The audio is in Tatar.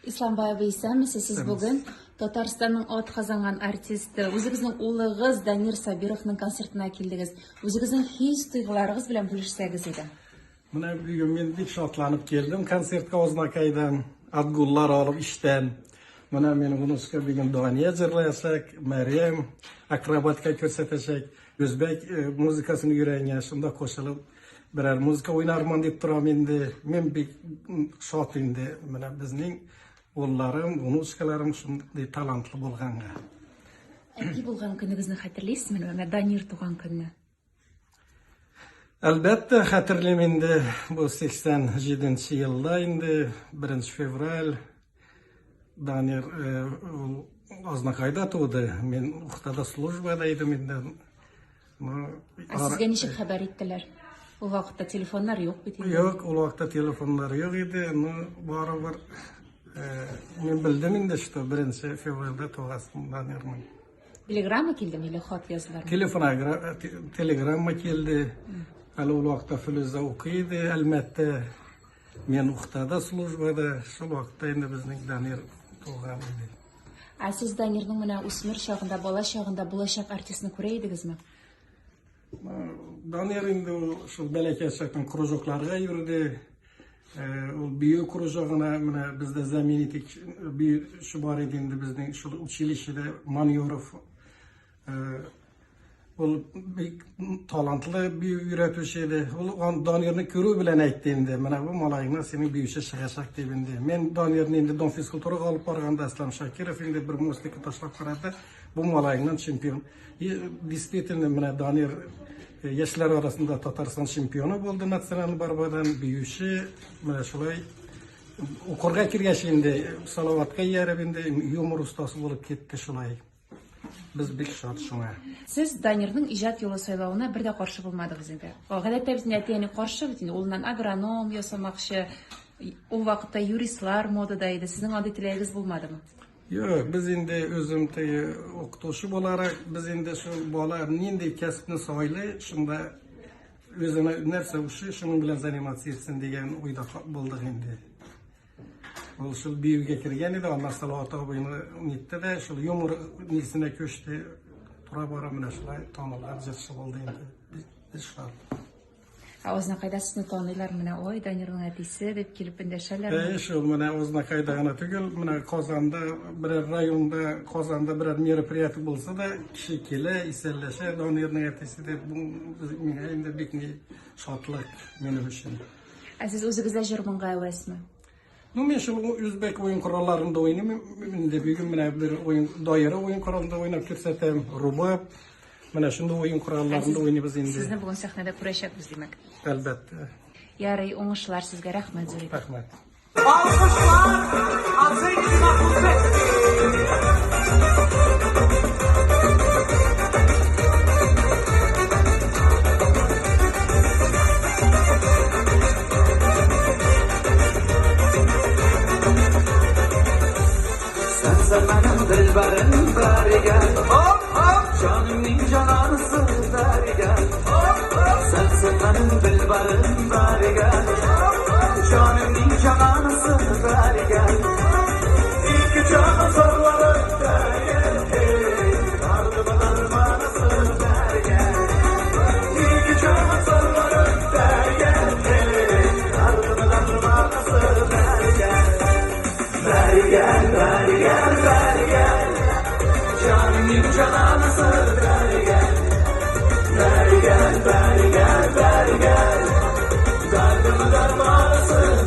Исламбай абый, исәнмесез? Сез бүген Татарстанның атказанган артисты, үзегезнең улыгыз Данир Сабировның концертына килдегез. Үзегезнең хис-тойгыларыгыз белән бүлешсәгез иде. Менә бүген мин бик шатланып килдем концертка Азнакайдан, отгуллар алып эштән. Менә минем внучка бүген Дания җырлаячак, Мәрьям акробатика күрсәтәчәк. Үзбәк э, музыкасын өйрәнгән, шунда кушылып берәр музыка уйнармын дип торам инде. Мин бик шат инде. Менә безнең улларым, внучкаларым шундый талантлы булганга. Әти булган көнегезне хәтерлисезме? Менә Данир туган көнне. Әлбәттә, хәтерлим инде. Бу 87 елда инде, 1 февраль. Данир э, ул Азнакайда туды. Мин Ухтада службада идем инде. Ә сезгә ничек хәбәр иттеләр? Ул вакытта телефоннар юк бит инде. Юк, ул вакытта телефоннар юк иде, но барыбер э, мин белдем инде, что 1 февральдә тугасын Данирның. Телеграмма килдеме или хат яздылармы? Телефоногра телеграмма килде. Әле ул вакытта Филүзә укый иде, Әлмәттә. Мин Ухтада службада, шул вакытта инде безнең Данир туган иде. Ә сез Данирның менә үсмер чагында, бала чагында булачак артистны күрә идегезме? Данир инде ул шул бәләкәй чактан кружокларга йөрде. Э, ул бию кружогына менә бездә знаменитый биюче бар иде инде безнең шул училищеда Маньоров. Э, Ул бик талантлы бию өйрәтүче иде. Ул Данирны күрү белән әйтте инде, менә бу малаеңнан синең биюче чыгачак дип инде. Мин Данирны инде Дон физкультурага алып барганда Ислам Шакиров инде бер мостикка ташлап карады. Бу малаеңнан чемпион. И действительно менә Данир э, яшьләр арасында Татарстан чемпионы булды националь борьбадан, биюче. Менә шулай укырга кергәч инде Салаватка ияреп инде юмор остасы булып китте шулай. Без бик шат шуңа. Сез Данирның иҗат юлы сайлавына бер дә каршы булмадыгыз инде. Гадәттә бит инде әти-әни каршы бит инде, улыннан агроном ясамакчы. Ул вакытта юристлар модада иде. Сезнең андый теләгегез булмадымы? Юк, без инде үзем теге укытучы буларак, без инде шул бала нинди кәсепне сайлый, шунда үзенә нәрсә ошый, шуның белән заниматься итсен дигән уйда булдык инде. Ул шул биюгә кергән иде, аннан Салават абыйны нитте дә, шул юмор нисенә күчте. Тора-бара менә шулай танылган җырчы булды инде. Без шат. Ә Азнакайда сезне таныйлар, менә ой, Данирның әтисе дип килеп эндәшәләрме? Әйе, шул менә Азнакайда гына түгел, менә Казанда берәр районда, Казанда берәр мероприятие булса да, кеше килә, исәнләшә, Данирның әтисе дип, бу миңа инде бик ни шатлык минем өчен. Ә сез үзегез дә җыр-моңга әвәсме? Ну, мин шул үзбәк уен коралларында уйныйм. Инде бүген менә бер уен, даирә уен коралында уйнап күрсәтәм, рубаб. Менә шундый уен коралларында уйныйбыз инде. Сезне бүген сәхнәдә күрәчәкбез, димәк. Әлбәттә. Ярый, уңышлар сезгә, рәхмәт зур. Рәхмәт. Алкышлар Оценили на Sen dilbarim bari gel. Hop hop. Canımın cananısı bari gel. Hop hop. Sensin benim dilbarim bari gel. Hop hop. Canımın cananısı bari gel. İki canı zorları beri gel. Hey, Dardıma darmanısı beri gel. İki canı zorları beri gel. Hey, Dardıma darmanısı beri gel. Beri gel, beri gel, beri gel. Canımın cananısı beri gel. Beri gel, beri gel, beri gel. Derdimi dermanısı